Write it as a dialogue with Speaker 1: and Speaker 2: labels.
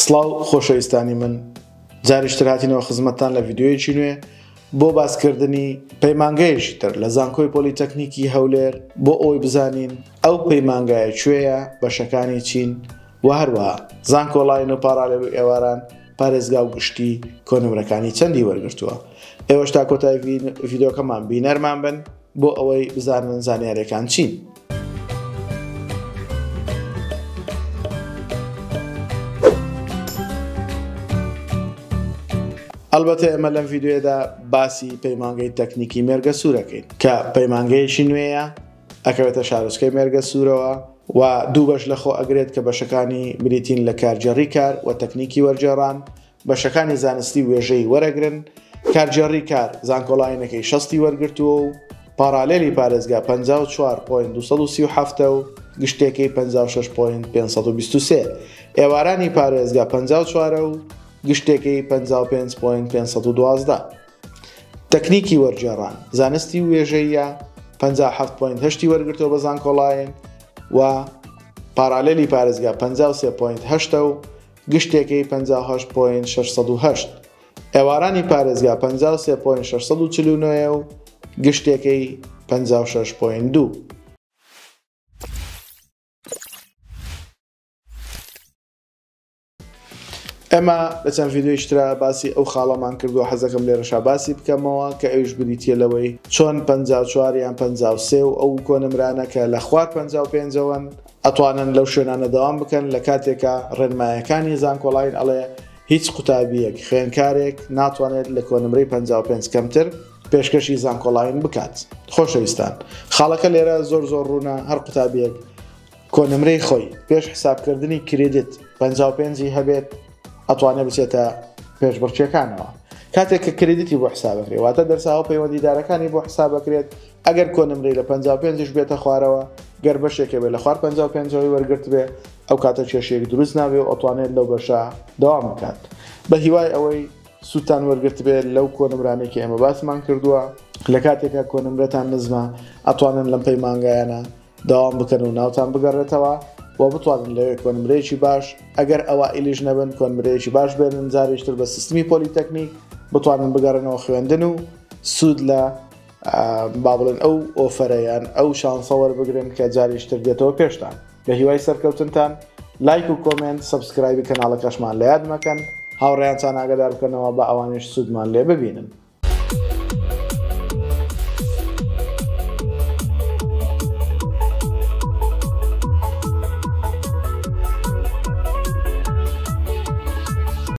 Speaker 1: سڵاو خۆشەویستانی من جاریش تر هاتینەوە خزمەتتان لە ڤیدیۆیەکی نوێ بۆ باسکردنی پەیمانگەیەکی تر لە زانکۆی پۆلیتەکنیکی هەولێر بۆ ئەوەی بزانین ئەو پەیمانگایە کوێیە بەشەکانی چین و هەروەها زانکۆلاین و پاڕالێل و ئێواران پارێزگا و گشتی کۆنمرەکانی چەندی وەرگرتووە ئێوەش تا کۆتای ڤیدیۆکەمان بینەرمان بن بۆ ئەوەی بزانن زانیاریەکان چین. ئەلبەتە ئێمە لەم ڤیدیۆیەدا باسی پەیمانگەی تەکنیکی مێرگەسوورەکەین کە پەیمانگەیەکی نوێیە ئەکەوێتە شارۆچکەی مێرگەسوورەوە و دوو بەش لەخۆ ئەگرێت کە بەشەکانی بریتین لە کارگێڕی کار و تەکنیکی وەرگێڕان بەشەکانی زانستی و وێژەیی وەرەگرن، کارگێڕی کار زانکۆلاینەکەی شەستی وەرگرتووە و پاڕالێلی پارێزگا 54 point 237 و گشتێکەی 56 point 523، ئێوارانی پارێزگا 54 و گشتێکەی 55 point 512. تەکنیکی وەرگێڕان زانستی و وێژەییە 57 point هەشتی وەرگرتووە بە زانکۆلاین و پاڕالێلی پارێزگا 53 point هەشتە و گشتێکەی 58 point 608، ئێوارانی پارێزگا 53 point 649 و گشتێکەی 56 point 2. ئێمە لە چەند ڤیدیۆیش ترا باسی ئەو خاڵەمان کردووە حەزەکەم لێرەشا باسی بکەمەوە کە ئەویش بریتیە لەوەی چۆن 54 یان 53 و ئەو کۆنمرانە کە لە خوار 55ەوەن ئەتوانن لەو شوێنانە دەوام بکەن لە کاتێکا ڕێنمایەکانی زانکۆلاین ئەڵێ هیچ قوتابیەک خوێنکارێک ناتوانێت لە کۆنمرەی 55 کەمتر پێشکەشی زانکۆلاین بکات خۆشەویستان خاڵەکە لێرە زۆر زۆر ڕوونە هەر قوتابیەک کۆنمرەی خۆی پێش حسابکردنی credit 55 ی هەبێت ئەتوانێت بچێتە پێشبڕکێکانەوە کاتێک کە credit ی بۆ حسابەکرێت واتە دەرساوە پەیوەندیدارەکانی بۆ حسابەکرێت ئەگەر کۆنمرەی لە 55 یش بێتە خوارەوە گەر بەشێکە بێ لە خوار 55 ەوەی وەرگرت بێ ئەو کاتە کێشەیەک دروست نابێ و ئەتوانێت لەو بەشە دەوام بکات بە هیوای ئەوەی سوودتان وەرگرتبێ لەو کۆنمرانەی کە ئێمە باسمان کردووە لە کاتێکا کۆنمرەتان نزمە ئەتوانن لەم پەیمانگایانە دەوام بکەن و ناوتان بگەڕێتەوە و بتوانن لەوێ کۆنمرەیەکی باش ئەگەر ئەوائیلیش نەبن کۆنمرەیەکی باش بێنن جارێکی تر بە سیستمی پۆلیتەکنیک بتوانن بگەڕێنەوە خوێندن و سوود لە با بڵێن ئەو offer ە یان ئەو شانسە وەربگرن کە جارێکی تر دێتەوە پێشتان بە هیوای سەرکەوتنتان لایک و comment subscribe ی کەناڵەکەشمان لە یاد مەکەن هاوڕێیانتان ئاگادار بکەنەوە بە ئەوانیش سوودمان لێ ببینن.